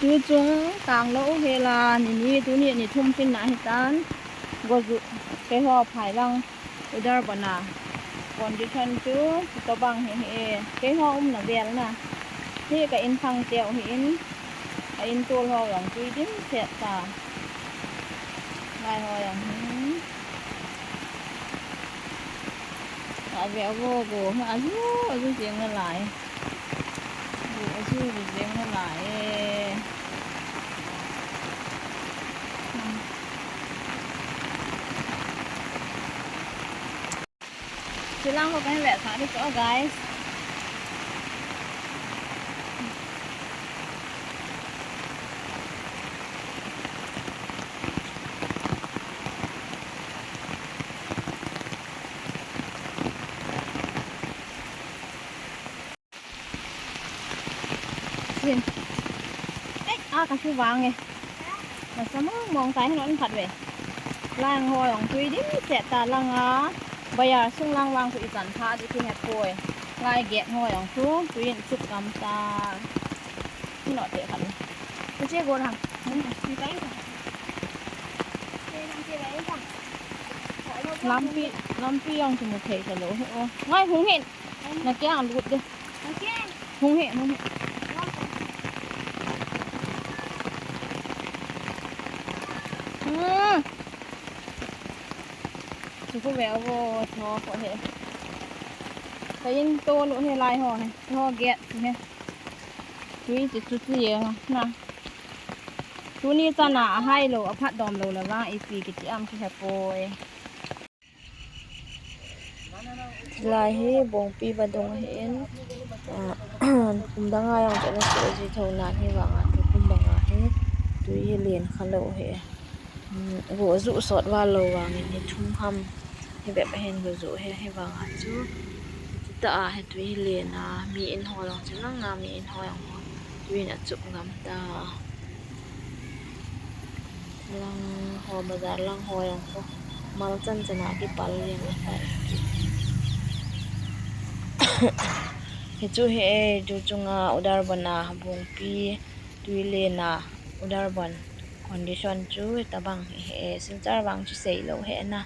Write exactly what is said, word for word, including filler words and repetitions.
Tuchung tanglou hela, nini tuni ni thum chin na hitan. Goju keiho phai lang Udarbana condition chu tobang hi hi e. Keiho umna vel na. Hi ka in thang teu hi in. A in tol ho jong tui dim set ta. Lai ho jong hi. A ve vo vo, aju, aju jeng nalai. Vo, aju, aju jeng nalai. Silang ko kahin vetsah ding chu, guys. Sin. Ei, a, ka su vang e. Nasa mong mong tai, hin on khat ve. Lang ho jong tui dim set ta lang a. Bayar sung lang vang chu ichan tha ding chu hepoi. Lai gate ho jong chu tui in chup ngam ta. Hin on te khat ve. Ka che go lang. Lampi, lampi jong chu mu thei talou hi o. Ngai hung hin. Na kiang lut de. Hung hi, hung hi. Hmm. Chu khu ve vo, tho ko he. Ka in tol u he lai ho he. Ho gate chu he. Tui chu chu chu jeng a na. Tuni chan a ahai lou, aphat dom lou le vang ipi kiti ham kihepoi. Lai hi Bongpi vadung ahin, ah, kum dang a jong chu ana soh ji tho nan hi vang a, tukum bang a hi tui hi len kha lou hi. Um, go ju sot val lou vang in hi thum ham hi bep ahin go ju hi, hi vang a chu. Chuta a hi tui hi len a, mi in ho jong chu lang a, mi in ho jong ho tui in achup ngam ta. Lang ho, bazar lang ho jong khu mal chan chan a kipal jeng ahitai. Hichu hi e, tuchung a Udarbana Bongpi tui len a, Udarbana condition chu hitabang hi e, Silchar vang chu sei lou hi na.